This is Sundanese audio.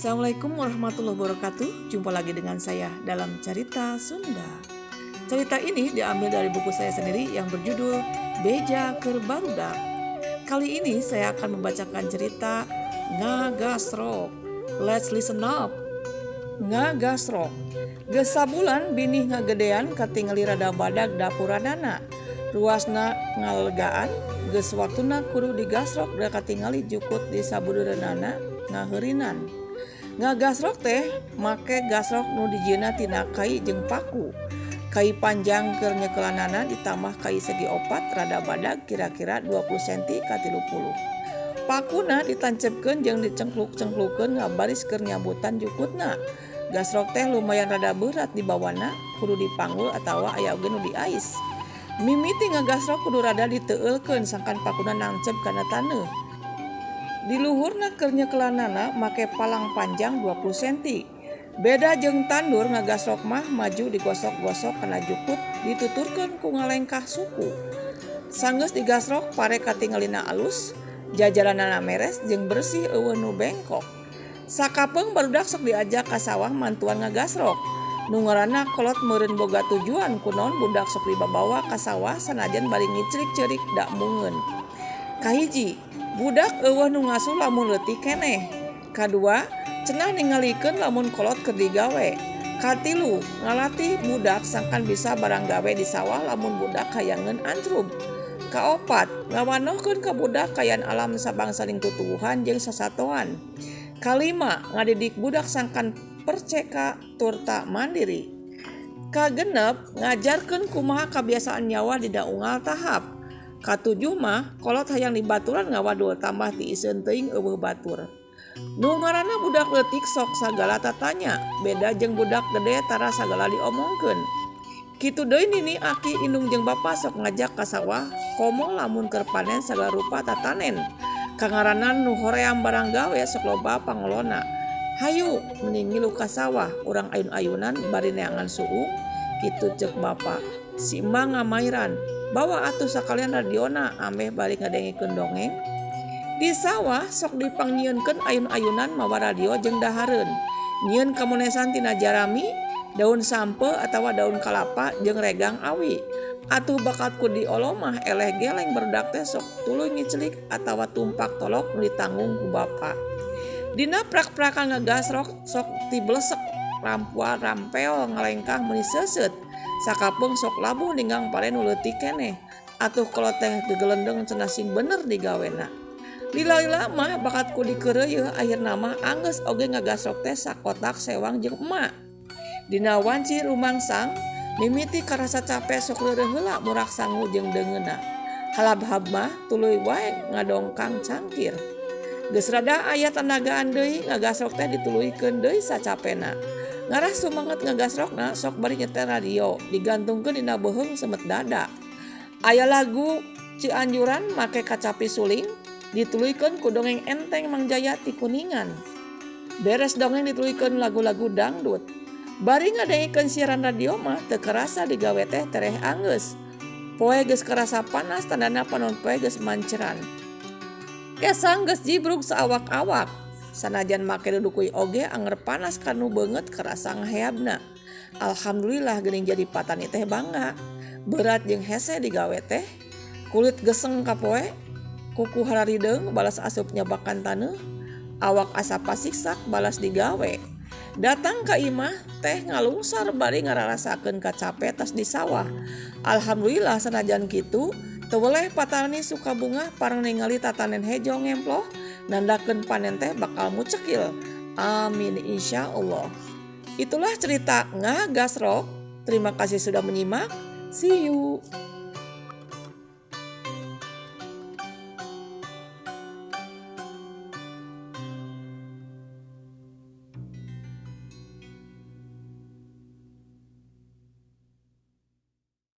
Assalamualaikum warahmatullahi wabarakatuh. Jumpa lagi dengan saya dalam Cerita Sunda. Cerita ini diambil dari buku saya sendiri yang berjudul Beja Keur Barudak. Kali ini saya akan membacakan cerita Ngagasrok. Let's listen up. Ngagasrok. Geus sabulan binih ngagedean katingali rada badag dapuranana. Ruasna ngalegaan, geus waktuna kudu digasrok da katingali jukut di sabudeureunana ngaheurinan. Ngagasrok teh make gasrok nu dijieunna tina kai jeung paku. Kai panjang keur nyekelanana ditambah kai segi opat rada badag kira-kira 20 cm ka 30. Pakuna ditancepkeun jeung dicengkluk-cengklukeun ngabaris keur nyabutan jukutna. Gasrok teh lumayan rada beurat dibawana, kudu dipanggul atawa aya oge nu diais. Mimiti ngagasrok kudu rada diteueulkeun sangkan pakuna nancep kana taneuh. Di luhurna keur nyekelanana make palang panjang 20 cm. Beda jeung tandur, ngagasrok mah maju digosok-gosok kana jukut dituturkeun ku ngalengkah suku. Sanggeus digasrok pare katingalina alus, jajaranana meres jeung bersih euweuh nu bengkok. Sakapeung barudak sok diajak ka sawah mantuan ngagasrok. Nu ngaranna kolot meureun boga tujuan kunaon budak sok dibabawa ka sawah sanajan bari ngicrik ceurik da embungeun. Kahiji, budak euweuh nu ngasuh lamun leutik keneh. Kadua, cenah ningalikeun lamun kolot keur digawe. Katilu, ngalatih budak sangkan bisa barang gawe di sawah lamun budak hayangeun ancrub. Kaopat, ngawanohkeun ka budak kaayaan alam sabangsaning tutuwuhan jeung sasatoan. Kalima, ngadidik budak sangkan perceka turta mandiri. Kagenep, ngajarkeun kumaha kabiasaan nyawah dina unggal tahap. Katujuh mah kolot hayang dibaturan ngawadul tambah tiiseun teuing euweuh batur. Nu ngaranna budak leutik sok sagala tatanya, beda jeung budak gede tara sagala diomongkeun. Kitu deui nini aki indung jeung bapa sok ngajak ka sawah komo lamun keur panen sagala rupa tatanen. Kangaranan nu hoream barang gawe sok loba pangolona. Hayu mending ngilu ka sawah urang ayun-ayunan bari neangan suung, kitu ceuk bapa. Si emak ngamairan, bawa atuh sakalian radiona ameh bari ngadengekeun dongeng. Di sawah sok dipangnyieunkeun ayun-ayunan mawa radio jeung dahareun. Nyieun kamonesan tina jarami, daun sampeu atawa daun kalapa jeung regang awi. Atuh bakat ku diolo mah eleh geleng barudak teh sok tuluy ngiclik atawa tumpak tolok nu ditanggung ku bapa. Dina prak-prakan ngagasrok sok tiblesek rampual rampeol ngalengkah meuni seuseut. Sakapeung sok labuh ninggang pare nu leutik keneh. Atuh kolot teh gegelendeng cenah sing bener digawena. Lila-lila mah bakat ku dikeureuyeun akhirna mah anggeus oge ngagasrok teh sakotak sewang jeung emak. Dina wanci rumangsang mimiti karasa cape sok reureuh heula murak sangu jeung deungeunna. Halabhab mah tuluy wae ngadongkang cangkir. Geus rada aya tanagaan deui ngagasrok teh dituluykeun deui sacapena. Ngarah sumanget ngagasrokna sok bari nyetel radio digantungkeun dina beuheung semet dada. Aya lagu Cianjuran make kacapi suling dituluykeun ku dongeng enteng Mang Jaya ti Kuningan. Beres dongeng dituluykeun lagu-lagu dangdut. Bari ngadengekeun siaran radio mah teu karasa digawe teh tereh anggeus. Poe geus karasa panas tandana panon poe geus manceran. Kesang geus jibrug saawak-awak. Sanajan make dudukui oge anger panas kanu beungeut karasa ngaheabna. Alhamdulillah geuning jadi patani teh bangga. Berat jeung hese digawe teh. Kulit geseng kapoe, kuku hararideung balas asup nyabakan taneuh, awak asa pasiksak balas digawe. Datang ka imah teh ngalungsar bari ngararasakeun kacape tas di sawah. Alhamdulillah sanajan kitu teu weleh patani suka bungah parang ningali tatanen hejo ngemploh nandakeun panen teh bakal mucekil. Amin insyaallah. Itulah cerita Ngagasrok. Terima kasih sudah menyimak. See you.